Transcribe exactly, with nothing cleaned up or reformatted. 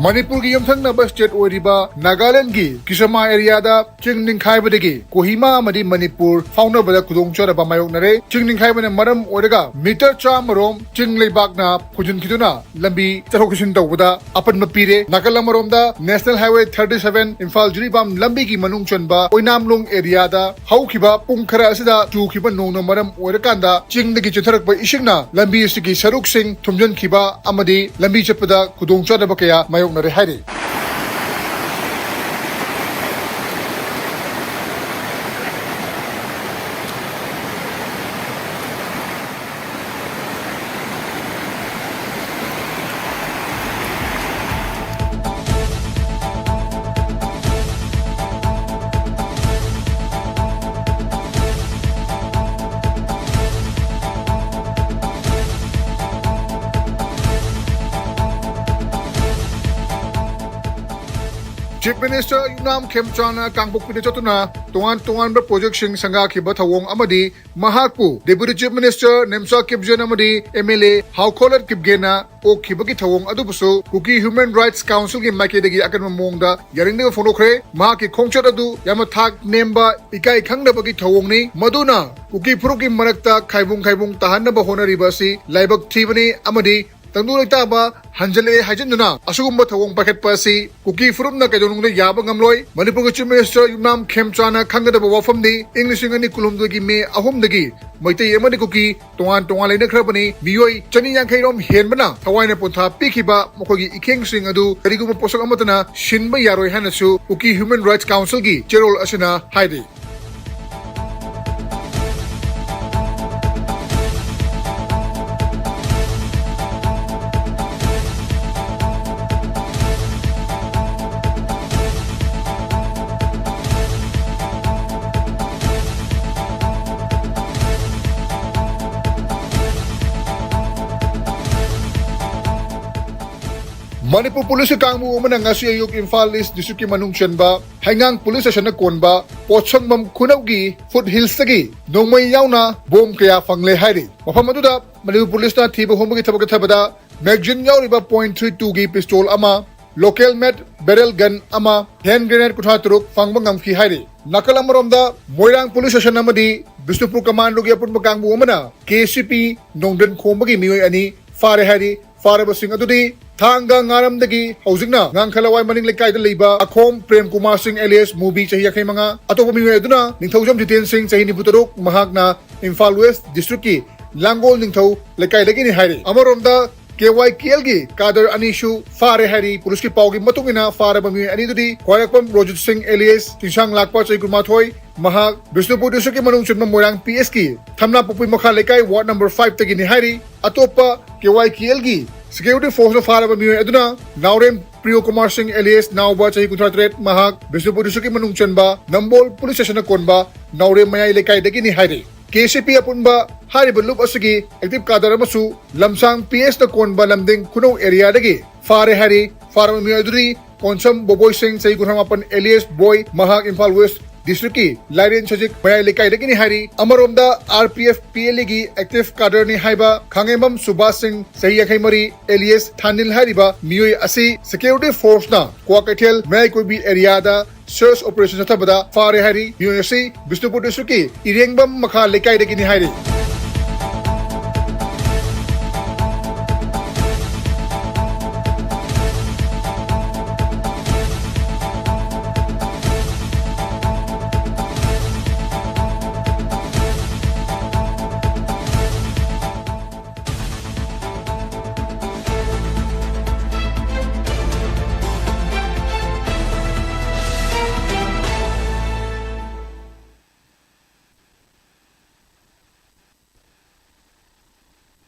ꯃꯅꯤꯄꯨꯔꯒꯤ ꯌꯨꯝꯊꯪꯅꯕ state ꯑꯣꯏꯔꯤꯕ ꯅꯥꯒꯥꯂꯦꯟꯗꯒꯤ ꯀꯤꯁꯃꯥ areaꯗ ꯆꯤꯡ ꯅꯤꯡꯈꯥꯏꯕꯗꯒꯤ ꯀꯣꯍꯤꯃꯥ ꯑꯃꯗꯤ ꯃꯅꯤꯄꯨꯔ ꯐꯥꯎꯅꯕꯗ ꯈꯨꯗꯣꯡꯆꯥꯗꯕ ꯃꯥꯌꯣꯛꯅꯔꯦ꯫ ꯆꯤꯡ ꯅꯤꯡꯈꯥꯏꯕꯅ ꯃꯔꯝ ꯑꯣꯏꯔꯒ meter ꯆꯥꯝꯃ ꯔꯣꯝ ꯆꯤꯡ ꯂꯩꯕꯥꯛꯅ ꯐꯨꯖꯤꯟꯈꯤꯗꯨꯅ ꯂꯝꯕꯤ ꯆꯠꯊꯣꯛ ꯆꯠꯁꯤꯟ ꯇꯧꯕꯗ ꯑꯄꯟꯕ ꯄꯤꯔꯦ꯫ ꯅꯥꯀꯜ ꯑꯃꯔꯣꯝꯗ National Highway thirty seven Imphal Jiribam ꯂꯝꯕꯤꯒꯤ ꯃꯅꯨꯡ ꯆꯟꯕ ꯑꯣꯏꯅꯥꯝꯂꯣꯡ areaꯗ ꯍꯧꯈꯤꯕ ꯄꯨꯡ ꯈꯔ ꯑꯁꯤꯗ ꯆꯨꯈꯤꯕ ꯅꯣꯡꯅ ꯃꯔꯝ ꯑꯣꯏꯔꯀꯥꯟꯗ ꯆꯤꯡꯗꯒꯤ ꯆꯦꯟꯊꯔꯛꯄ ꯏꯁꯤꯡꯅ ꯂꯝꯕꯤ ꯑꯁꯤꯒꯤ ꯁꯔꯨꯛꯁꯤꯡ ꯊꯨꯝꯖꯤꯟꯈꯤꯕ ꯑꯃꯗꯤ ꯂꯝꯕꯤ ꯆꯠꯄꯗ ꯈꯨꯗꯣꯡꯆꯥꯗꯕ ꯀꯌꯥ ꯃꯥꯌꯣꯛꯅꯔꯦ ꯍꯥꯏꯔꯤ꯫ Chief Minister ꯌꯨꯝꯅꯥꯝ ꯈꯦꯝꯆꯥꯟꯅ ꯀꯥꯡꯄꯣꯛꯄꯤꯗ ꯆꯠꯇꯨꯅ ꯇꯣꯉꯥꯟ ꯇꯣꯉꯥꯟꯕ projectꯁꯤꯡ ꯁꯪꯒꯥꯈꯤꯕ ꯊꯧꯑꯣꯡ ꯑꯃꯗꯤ ꯃꯍꯥꯛꯄꯨ Deputy Chief Minister ꯅꯦꯝꯆꯥ ꯀꯤꯞꯖꯦꯟ ꯑꯃꯗꯤ M L A ꯍꯥꯎꯈꯣꯂꯠ ꯀꯤꯞꯒꯦꯟꯅ ꯑꯣꯛꯈꯤꯕꯒꯤ ꯊꯧꯑꯣꯡ ꯑꯗꯨꯕꯨꯁꯨ Kuki Human Rights Councilꯒꯤ ꯃꯥꯏꯀꯩꯗꯒꯤ ꯑꯀꯟꯕ ꯃꯑꯣꯡꯗ ꯌꯥꯅꯤꯡꯗꯕ ꯐꯣꯡꯗꯣꯛꯈ꯭ꯔꯦ꯫ ꯃꯍꯥꯛꯀꯤ ꯈꯣꯡꯆꯠ ꯑꯗꯨ ꯌꯥꯝꯅ ꯊꯥꯛ ꯅꯦꯝꯕ, ꯏꯀꯥꯏ ꯈꯪꯗꯕꯒꯤ ꯊꯧꯑꯣꯡꯅꯤ, ꯃꯗꯨꯅ ꯀꯨꯀꯤ ꯐꯨꯔꯨꯞꯀꯤ ꯃꯔꯛꯇ ꯈꯥꯏꯕꯨꯡ ꯈꯥꯏꯕꯨꯡ ꯇꯥꯍꯟꯅꯕ ꯍꯣꯠꯅꯔꯤꯕ ꯑꯁꯤ ꯂꯥꯏꯕꯛ ꯊꯤꯕꯅꯤ ꯑꯃꯗꯤ ꯇꯪꯗꯨ ꯂꯩꯇꯥꯕ ꯍꯟꯖꯤꯜꯂꯛꯑꯦ ꯍꯥꯏꯖꯤꯟꯗꯨꯅ ꯑꯁꯤꯒꯨꯝꯕ ꯊꯧꯑꯣꯡ ꯄꯥꯏꯈꯠꯄ ꯑꯁꯤ ꯀꯨꯀꯤ ꯐꯨꯔꯨꯞꯅ ꯀꯩꯗꯧꯅꯨꯡꯗ ꯌꯥꯕ ꯉꯝꯂꯣꯏ꯫ ꯃꯅꯤꯄꯨꯔꯒꯤ Chief Minister ꯌꯨꯝꯅꯥꯝ ꯈꯦꯝꯆꯥꯅ ꯈꯪꯒꯗꯕ ꯋꯥꯐꯝꯗꯤ ꯏꯪ ꯂꯤꯁꯤꯡ ꯑꯅꯤ ꯀꯨꯟꯍꯨꯝꯗꯣꯏꯒꯤ ꯃꯦ ꯑꯍꯨꯝꯗꯒꯤ ꯃꯩꯇꯩ ꯑꯃꯗꯤ ꯀꯨꯀꯤ ꯇꯣꯉꯥꯟ ꯇꯣꯉꯥꯟ ꯂꯩꯅꯈ꯭ꯔꯕꯅꯤ꯫ ꯃꯤꯑꯣꯏ ꯆꯅꯤ ꯌꯥꯡꯈꯩ ꯔꯣꯝ ꯍꯦꯟꯕꯅ ꯊꯋꯥꯏꯅ ꯄꯣꯟꯊꯥ ꯄꯤꯈꯤꯕ ꯃꯈꯣꯏꯒꯤ ꯏꯈꯦꯡꯁꯤꯡ ꯑꯗꯨ ꯀꯔꯤꯒꯨꯝꯕ ꯄꯣꯠꯁꯛ ꯑꯃꯠꯇꯅ ꯁꯤꯟꯕ ꯌꯥꯔꯣꯏ ꯍꯥꯏꯅꯁꯨ ꯀꯨꯀꯤ Human Rights Councilꯒꯤ ꯆꯦꯔꯣꯜ ꯑꯁꯤꯅ ꯍꯥꯏꯔꯤ꯫ ꯃꯅꯤꯄꯨꯔ ꯄꯨꯂꯤꯁꯀꯤ ꯀꯥꯡꯕꯨ ꯑꯃꯅ ꯉꯁꯤ ꯑꯌꯨꯛ ꯏꯝꯐꯥꯜ ꯏꯁ ꯗꯤꯁꯇ꯭ꯔꯤꯛꯀꯤ ꯃꯅꯨꯡ ꯆꯟꯕ ꯍꯩꯉꯥꯡ ꯄꯨꯂꯤꯁ ꯁ꯭ꯇꯦꯁꯟꯗ ꯀꯣꯟꯕ ꯄꯣꯠꯁꯪꯕꯝ ꯈꯨꯅꯧꯒꯤ ꯐꯨꯠ ꯍꯤꯜꯁꯇꯒꯤ ꯅꯣꯡꯃꯩ ꯌꯥꯎꯅ ꯕꯣꯝ ꯀꯌꯥ ꯐꯪꯂꯦ ꯍꯥꯏꯔꯤ꯫ ꯃꯐꯝ ꯑꯗꯨꯗ ꯃꯅꯤꯄꯨꯔ ꯄꯨꯂꯤꯁꯅ ꯊꯤꯕ ꯍꯨꯝꯕꯒꯤ ꯊꯕꯛ ꯆꯠꯊꯕꯗ magazine ꯌꯥꯎꯔꯤꯕ point three twoꯒꯤ pistol ꯑꯃ, local made barrel gun ꯑꯃ, hand grenade ꯀꯨꯟꯊ꯭ꯔꯥ ꯇꯔꯨꯛ ꯐꯪꯕ ꯉꯝꯈꯤ ꯍꯥꯏꯔꯤ꯫ ꯅꯥꯀꯜ ꯑꯃꯔꯣꯝꯗ ꯃꯣꯏꯔꯥꯡ police station ꯑꯃꯗꯤ ꯕꯤꯁꯅꯨꯄꯨꯔ commando ꯒꯤ ꯑꯄꯨꯟꯕ ꯀꯥꯡꯕꯨ ꯑꯃꯅ K C P ꯅꯣꯡꯗ꯭ꯔꯦꯟ ꯈꯣꯝꯕꯒꯤ ꯃꯤꯑꯣꯏ ꯑꯅꯤ ꯐꯥꯔꯦ ꯍꯥꯏꯔꯤ꯫ ꯐꯥꯔꯕꯁꯤꯡ ꯑꯗꯨꯗꯤ ꯊꯥꯡꯒ ꯉꯥꯔꯝꯗꯒꯤ ꯍꯧꯖꯤꯛꯅ ꯉꯥꯡꯈꯂꯋꯥꯏ ꯃꯅꯤꯡ ꯂꯩꯀꯥꯏꯗ ꯂꯩꯕ ꯑꯈꯣꯝ ꯄ꯭ꯔꯦꯝ ꯀꯨꯃꯥꯔ ꯁꯤꯡ alias ꯃꯨꯕꯤ ꯆꯍꯤ ꯌꯥꯡꯈꯩ ꯃꯉꯥ, ꯑꯇꯣꯞꯄ ꯃꯤꯑꯣꯏ ꯑꯗꯨꯅ ꯅꯤꯡꯊꯧꯖꯝ ꯖꯤꯇꯦꯟ ꯁꯤꯡ ꯆꯍꯤ ꯅꯤꯐꯨ ꯇꯔꯨꯛ, ꯃꯍꯥꯛꯅ ꯏꯝꯐꯥꯜ West district ꯀꯤ ꯂꯥꯡꯒꯣꯜ ꯅꯤꯡꯊꯧ ꯂꯩꯀꯥꯏꯗꯒꯤꯅꯤ ꯍꯥꯏꯔꯤ꯫ ꯑꯃꯔꯣꯝꯗ K Y K L ꯒꯤ cadre ꯑꯅꯤꯁꯨ ꯐꯥꯔꯦ ꯍꯥꯏꯔꯤ꯫ Police ꯀꯤ ꯄꯥꯎꯒꯤ ꯃꯇꯨꯡ ꯏꯟꯅ ꯐꯥꯔꯕ ꯃꯤꯑꯣꯏ ꯑꯅꯤꯗꯨꯗꯤ ꯈ꯭ꯋꯥꯏꯔꯥꯛꯄꯝ ꯔꯣꯖꯤꯠ ꯁꯤꯡ alias ꯆꯤꯡꯁꯥꯡ ꯂꯥꯛꯄ ꯆꯍꯤ ꯀꯨꯟꯃꯥꯊꯣꯏ, ꯃꯍꯥꯛ ꯕꯤꯁꯅꯨꯄꯨꯔ district ꯀꯤ ꯃꯅꯨꯡ ꯆꯟꯕ ꯃꯣꯏꯔꯥꯡ P S ꯀꯤ ꯊꯝꯅꯥꯄꯣꯛꯄꯤ ꯃꯈꯥ ꯂꯩꯀꯥꯏ ward number five ꯇꯒꯤꯅꯤ ꯍꯥꯏꯔꯤ꯫ ꯑꯇꯣꯞꯄ K Y K L ꯒꯤ security force ꯅ ꯐꯥꯔꯕ ꯃꯤꯑꯣꯏ ꯑꯗꯨꯅ ꯅꯥꯎꯔꯦꯝ ꯄ꯭ꯔꯤꯌꯣ ꯀꯨꯃꯥꯔ ꯁꯤꯡ alias ꯅꯥꯎꯕ ꯆꯍꯤ ꯀꯨꯟꯊ꯭ꯔꯥ ꯇꯔꯦꯠ, ꯃꯍꯥꯛ ꯕꯤꯁꯅꯨꯄꯨꯔ district ꯀꯤ ꯃꯅꯨꯡ ꯆꯟꯕ ꯅꯝꯕꯣꯜ police station ꯅ ꯀꯣꯟꯕ ꯅꯥꯎꯔꯦꯝ ꯃꯌꯥꯏ ꯂꯩꯀꯥꯏꯗꯒꯤꯅꯤ ꯍꯥꯏꯔꯤ꯫ K C P ꯑꯄꯨꯟꯕ ꯍꯥꯏꯔꯤꯕ ꯂꯨꯞ ꯑꯁꯤꯒꯤ active cadre ꯑꯃꯁꯨ ꯂꯝꯁꯥꯡ P S ꯅ ꯀꯣꯟꯕ ꯂꯝꯗꯤꯡ ꯈꯨꯅꯧ area ꯗꯒꯤ ꯐꯥꯔꯦ ꯍꯥꯏꯔꯤ꯫ ꯐꯥꯔꯕ ꯃꯤꯑꯣꯏ ꯑꯗꯨꯗꯤ ꯀꯣꯟꯁꯝ ꯕꯣꯕꯣꯏ ꯁꯤꯡ ꯆꯍꯤ ꯀꯨꯟꯊ꯭ꯔꯥ ꯃꯥꯄꯟ alias ꯕꯣꯏ, ꯃꯍꯥꯛ ꯏꯝꯐꯥꯜ West district ꯀꯤ ꯂꯥꯏꯔꯦꯟ ꯁꯖꯤꯛ ꯃꯌꯥꯏ ꯂꯩꯀꯥꯏꯗꯒꯤꯅꯤ ꯍꯥꯏꯔꯤ꯫ ꯑꯃꯔꯣꯝꯗ R P F P L A ꯒꯤ active cadre ꯅꯤ ꯍꯥꯏꯕ ꯈꯥꯉꯦꯝꯕꯝ ꯁꯨꯕꯥꯁ ꯁꯤꯡ ꯆꯍꯤ ꯌꯥꯡꯈꯩ ꯃꯔꯤ alias ꯊꯥꯅꯤꯜ ꯍꯥꯏꯔꯤꯕ ꯃꯤꯑꯣꯏ ꯑꯁꯤ security force ꯅ ꯀ꯭ꯋꯥꯀꯩꯊꯦꯜ ꯃꯌꯥꯏ ꯀꯣꯏꯕꯤ area ꯗ search operation ꯆꯠꯊꯕꯗ ꯐꯥꯔꯦ ꯍꯥꯏꯔꯤ꯫ ꯃꯤꯑꯣꯏ ꯑꯁꯤ ꯕꯤꯁꯅꯨꯄꯨꯔ district ꯀꯤ ꯏꯔꯦꯡꯕꯝ ꯃꯈꯥ ꯂꯩꯀꯥꯏꯗꯒꯤꯅꯤ ꯍꯥꯏꯔꯤ꯫